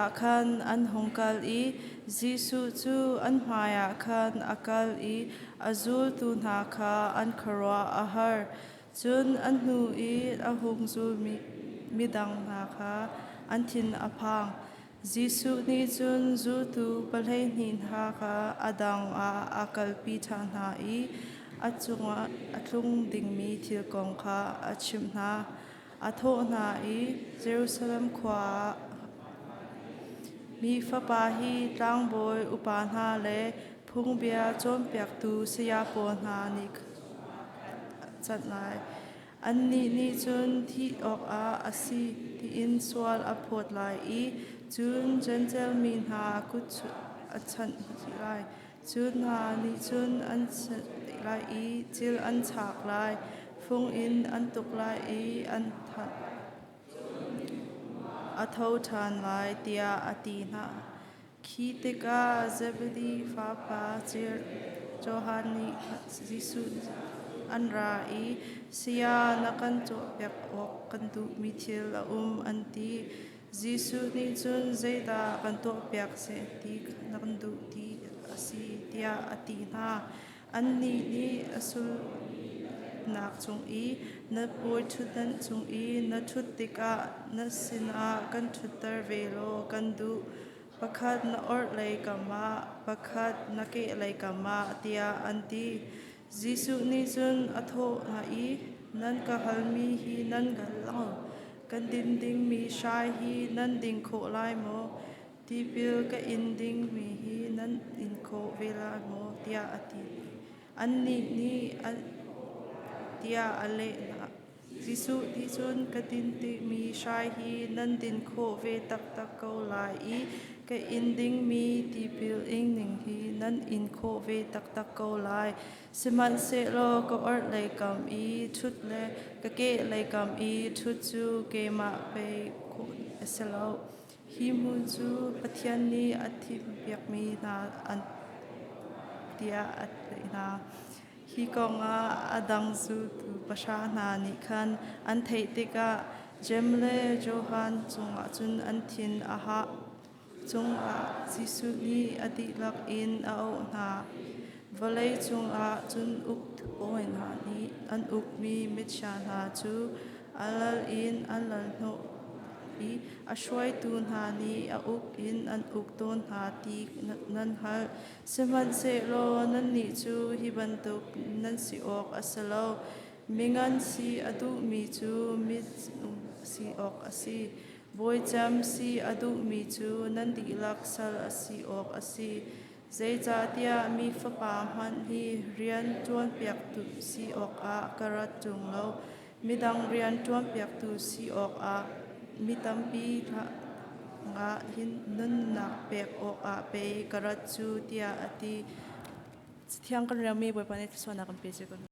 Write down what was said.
Ah khan an hung kal i Jesuh cu an hmaiah khan a kal i a zultu hna kha an khuaruah a har. Cun an hnu i a hung zulmi midang hna kha an thin a phang. Jesuh nih cun zultu 12 hna kha a dang ah a kalpi ṭhan hna i a cungah a tlung dingmi thil kong kha a chimh hna. A thawh hna i Jerusalem khua ah mi fapa hi tlangbawi upa hna le phungbia cawnpiaktu saya pawl hna nih chanh lai. Annih nih cun thih awkah a si tiin sual a phawt lai i cun Jentail mi hna kut a chanh lai. Cu hna nih cun an chanh lai i cil an chak lai, fung in an tuk lai i an thanh. A tho ṭhan lai, tiah a ti hna. Khi tikah Zebedi fapa Johan nih Jesuh an ra i, "Saya, na kan cawhpiak awk kan duhmi thil a um," an ti. Jesuh nih cun zeidah kan tuahpiak seh ti na kan duh ti a si tiah a ti hna. Annih nih a sulnak cung i na bawi ṭhutdan cung i na ṭhut tikah na sinah kan ṭhutter ve law kan duh. Pakhat na orhlei kam ah, pakhat na kehlei kam ah, tiah an ti. Jesuh nih cun a thawh hna i, Nan ka halmi hi nan hngal lo. Kan din dingmi hrai hi nan ding khawh lai maw? Tipil ka in dingmi hi nan in khawh ve lai maw? tiah a ti. Annih nih tiah a leh hna. Jesuh nih cun ka din timi hrai hi nan din khawh ve taktak ko lai i ka in dingmi tipil ing ning hi nan in khawh ve taktak ko lai. Sihmanhsehlaw ka orhlei kam i ṭhut le ka kehlei kam i ṭhut cu keimah pei khawh a si lo. Hi hmun cu Pathian nih a thimpiakmi hna an tiah a leh hna. Hi kongah a dang zultu pahra hna nih khan an theih tikah Jeim le Johan cungah cun an thin a hah. Cungah Jesuh nih a dihlak in a auh hna. Vawlei cungah cun uktu bawi hna nih an ukmi michia hna cu a lal in an lal hnawh i a hruaitu hna nih a uk in an uk tawn hna ti nan hngalh. Sihmanhsehlaw nannih cu hi bantuk nan si awk a si lo. Mingan si a duhmi cu minung si awk a si. Bawicam si a duhmi cu nan dihlak sal a si awk a si. Zeicahtiah mi Fapa hmanh hi rian ṭuanpiaktu si awkah ka rat ṭung lo. Midang rian ṭuanpiaktu si awkah mi tampi ah hin nunnak pek awkah pei ka rat cu, tiah a ti. Cathiang kan relmi Bawipa nih thluachuahnak kan pe cio ko hna.